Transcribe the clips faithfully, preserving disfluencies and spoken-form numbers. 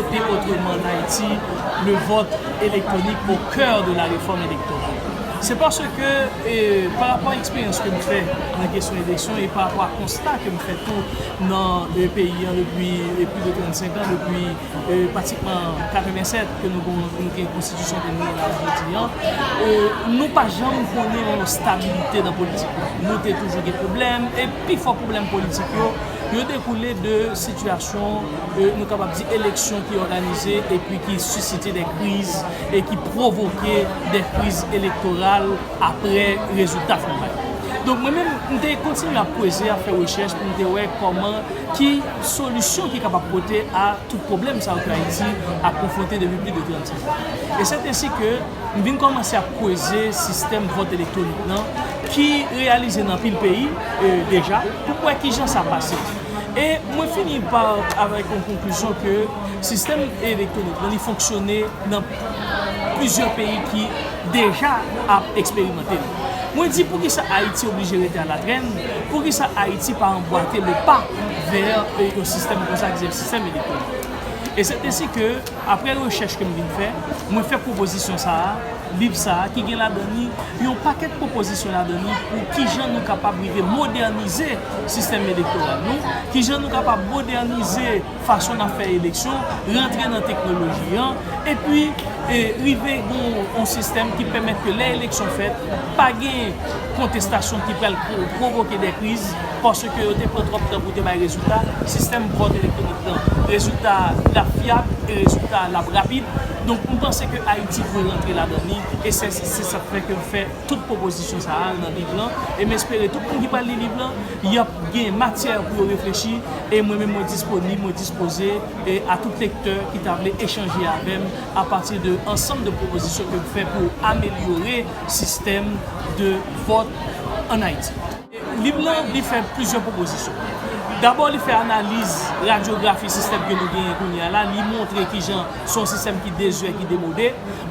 Autrement en Haïti, le vote électronique au cœur de la réforme électorale. C'est parce que, euh, par rapport à l'expérience que je fais dans la question élection et par rapport à constat que je fais tout dans le pays, hein, depuis, euh, plus de trente-cinq ans, depuis, euh, pratiquement quatre-vingt-sept que nous, nous avons une constitution que nous avons aujourd'hui, hein, euh, nous pas jamais connu une stabilité dans la politique. Nous avons toujours des problèmes et puis fò pwoblèm politik yo, yo dekoule de sitiyasyon, euh, nou kapab di, eleksyon ki òganize epi ki sisite de kriz e ki pwovoke de kriz elektoral apre rezilta final. Donk, mwen menm, m te kontinye ap kweze, ap fè rechèch pou m te wè kòman, ki solisyon ki kapab pote a tout pwoblèm sa yo ke Ayiti ap konfwonte depi plis de trannsenk an. E se ensi ke m vin kòmanse ap kweze sistèm vòt elektwonik lan ki reyalize nan anpil peyi, e, deja, pou m wè kijan sa pase. E mwen fini pa avèk yon konklizyon ke sistèm elektwonik lan, li fonksyone nan plizyè peyi ki deja ap eksperimante l. Mwen di, poukisa Ayiti oblije rete alatrèn? Poukisa Ayiti pa anbwate le pa vè, e, yon sistèm konsa ki se sistèm elektwonik? E se ensi ke, apre rechèch ke m vin fè, mwen fè pwopozisyon sa a, liv sa a, ki gen ladan li yon pakèt pwopozisyon ladan li pou kijan nou kapab rive modènize sistèm elektoral nou, kijan nou kapab modènize fason n ap fè eleksyon, rantre nan teknoloji an, epi, e, rive gon yon sistèm ki pèmèt ke lè eleksyon fèt, pa gen kontestasyon ki pral pwo-, pwovoke de kriz, paske yo te pran twòp tan pou te bay rezilta. Sistèm vòt elektwonik lan, rezilta l ap fyab e rezilta l ap rapid. Donk, m panse ke Ayiti dwe rantre ladan li, e se, se sa k fè ke m fè tout pwopozisyon sa a nan liv lan, e m espere tout moun ki pral li liv lan, y ap gen matyè pou yo reflechi, e mwen menm mwen disponib, mwen dispoze, e a tout lektè ki ta vle echanje avè m apati de ansanm de pwopozisyon ke m fè pou amelyore sistèm de vòt ann Ayiti. Liv lan, li fè plizyè pwopozisyon. Dabò, li fè analiz radyografi sistèm ke nou genyen kounye a la, li montre kijan se yon sistèm ki dezwè, ki demode.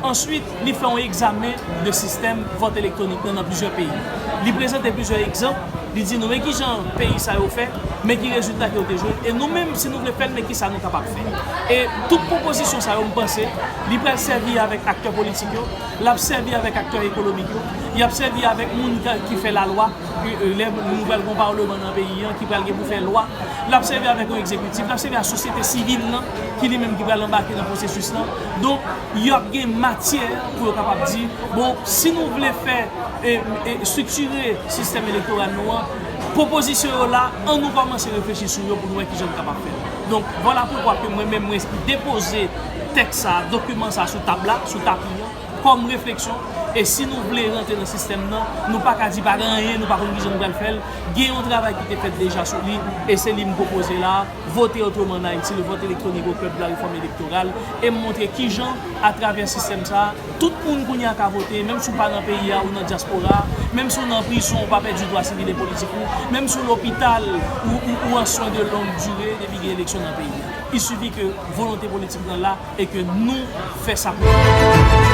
Answit, li fè yon egzamen de sistèm vòt elektwonik lan nan plizyè peyi. Li prezante plizyè egzanp, li di nou, men kijan peyi sa yo fè, men ki rezilta ke yo te jwenn, e nou menm, si nou vle fè l, men kisa nou kapab fè. E tout pwopozisyon sa yo, m panse, li pral sèvi avèk aktè politik yo, l ap sèvi avèk aktè ekonomik yo, y ap sèvi avèk moun ka-, ki fè lalwa, ke, e, lè nou pral gon palman nan peyi an, ki pral gen pou fè lwa, l ap sèvi avèk yon egzekitif, l ap sèvi ak sosyete sivil lan, ki li menm ki pral anbake nan pwosesis lan. Donk, y ap gen matyè pou yo kapab di, bon, si nou vle fè, e, e, estriktire sistèm elektoral nou an, pwopozisyon yo la, ann nou kòmanse reflechi sou yo pou nou wè kijan nou kapab fè. Donk, vwala poukwa ke mwen menm, mwen depoze tèks sa, dokiman sa sou tab la, sou tapi an, kòm refleksyon, e si nou vle rantre nan sistèm nan, nou pa ka di pa gen anyen, nou pa konn kijan nou pral fè l. Gen yon travay ki te fèt deja sou li, e se li m pwopoze la, Voter Autrement en Haïti, le vote électronique au cœur de la réforme électorale, e m montre kijan, atravè sistèm sa a, tout moun kounye a ka vote, menm si w pa nan peyi a, ou nan dyaspora, menm si w nan prizon, ou pa pèdi dwa sivil e politik ou, menm si w lopital, ou, ou, ou an swen de longue durée, depi gen eleksyon nan peyi a. Il suffit ke volonte politik lan la, e ke nou fè sa pou nou.